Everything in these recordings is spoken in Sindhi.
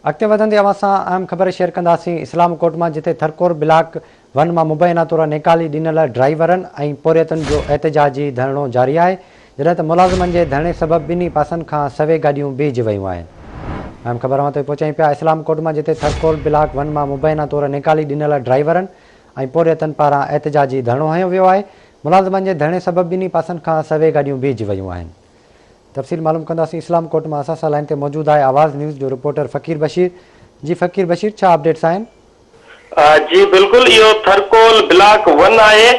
اڳتي وڌندي اوهان سان اهم خبر شيئر ڪنداسين اسلام ڪوٽ مان جتي ٿرڪور بلاڪ ون مان مبينا طور نيڪالي ڏنل ڊرائيورن ۽ پورهيتن جو احتجاجي ڌرڻو جاري آهي جڏهن ته ملازمن جي ڌرڻي سبب ٻنهي پاسن کان سوين گاڏيون بيهجي ويون آهن. اهم خبر اوهان تائين پهچايون پيا اسلام ڪوٽ مان جتي ٿرڪول بلاڪ ون مان مبينا طور نيڪالي ڏنل ڊرائيورن ۽ پورهيتن پاران احتجاجي ڌرڻو هنيو ويو آهي ملازمن جي ڌرڻي سبب ٻنهي پاسن کان سوين گاڏيون بيهجي ويون آهن. تفصيل معلوم ڪنداسين اسلام ڪوٽ مان اسان سان لائين تي موجود آهي آواز نيوز جو رپورٽر فقير بشير جي فقير بشير ڇا اپڊيٽس آهن. جي بلڪل اهو ٿرڪول بلاڪ ون آهي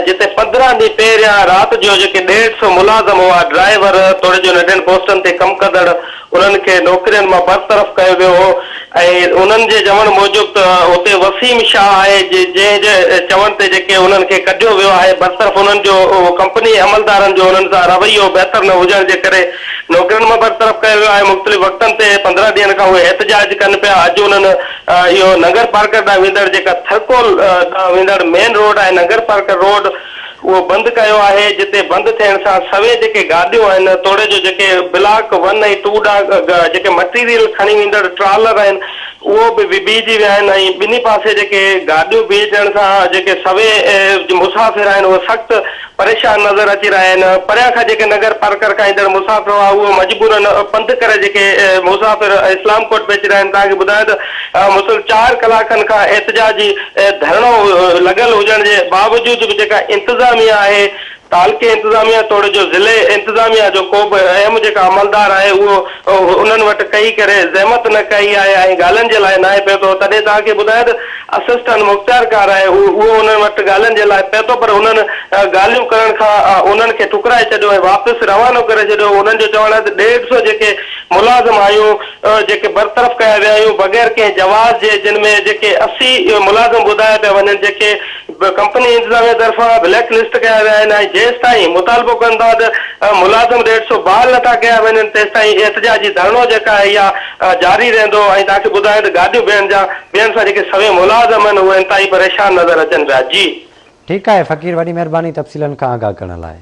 جتي 15 ڏينهن پهريان رات جو جيڪي ڏيڍ سو ملازم هئا ڊرائيور توڙي جو ننڍين پوسٽن تي ڪم ڪندڙ انهن کي نوڪرين مان برطرف ڪيو ويو هو ۽ انهن جي چوڻ موجب ته اتي وسيم شاهه آهي جنهن جي چوڻ تي جيڪي انهن کي ڪڍيو ويو آهي برطرف انهن جو ڪمپني عملدارن جو انهن سان رويو بهتر نه هجڻ جي ڪري نوڪرين مان برطرف ڪيو ويو آهي مختلف وقتن تي 15 ڏينهن کان اهي احتجاج ڪن پيا اڄ انهن اهو ننگر پارڪر ڏانهن ويندڙ جيڪا ٿرڪول ڏانهن ويندڙ مين روڊ آهي ننگر پارڪر روڊ اهو بند ڪيو آهي جتي بند ٿيڻ سان سوين جيڪي گاڏيون آهن توڙي جو جيڪي بلاڪ ون ۽ ٽو ڏانهن جيڪي مٽيريل کڻي ويندڙ ٽرالر آهن اهو به بيهجي ويا آهن ۽ ٻنهي پاسي جيڪي گاڏيون بيهجڻ سان جيڪي سوين مسافر آهن اهي سخت پريشان نظر اچي رهيا آهن پريان کان جيڪي نگر پارڪر کان ايندڙ مسافر هئا اهو مجبورن پنڌ ڪري جيڪي مسافر اسلام ڪوٽ پهچي رهيا آهن توهان کي ٻڌايان ته مسلسل چار ڪلاڪن کان احتجاجي ڌرڻو لڳل هجڻ جي باوجود به جيڪا انتظاميا آهي تعلقي انتظاميا توڙي جو ضلعي انتظاميا جو ڪو به اهم جيڪا عملدار آهي اهو انهن وٽ ڪهي ڪري زحمت نه ڪئي آهي ۽ ڳالهين جي لاء ناهي پهتو تڏهن توهان کي ٻڌايان ته اسسٽنٽ مختيارڪار آهي اهو انهن وٽ ڳالهين جي لاء پهتو پر انهن ڳالهيون ڪرڻ کان انهن کي ٺڪرائي ڇڏيو ۽ واپس روانو ڪري ڇڏيو انهن جو چوڻ آهي ته ڏيڍ سو جيڪي ملازم آهيون جيڪي برطرف ڪيا ويا آهيون بغير ڪنهن جواز جي جن ۾ جيڪي 80 ملازم ٻڌايا پيا وڃن جيڪي ڪمپني انتظاميه طرفان بليڪ لسٽ ڪيا ويا آهن ۽ جيستائين مطالبو ڪن ٿا ته ملازم ڏيڍ سو بحال نٿا ڪيا وڃن تيستائين احتجاجي ڌرڻو جيڪا آهي اها جاري رهندو ۽ توهان کي ٻڌايان ته گاڏيون بيهڻ جا بيهڻ سان جيڪي سوين ملازم آهن اهي انتهائي پريشان نظر اچن پيا جي. ٺيڪ آهي فقير وڏي مهرباني تفصيلن کان آگاهه ڪرڻ لاء.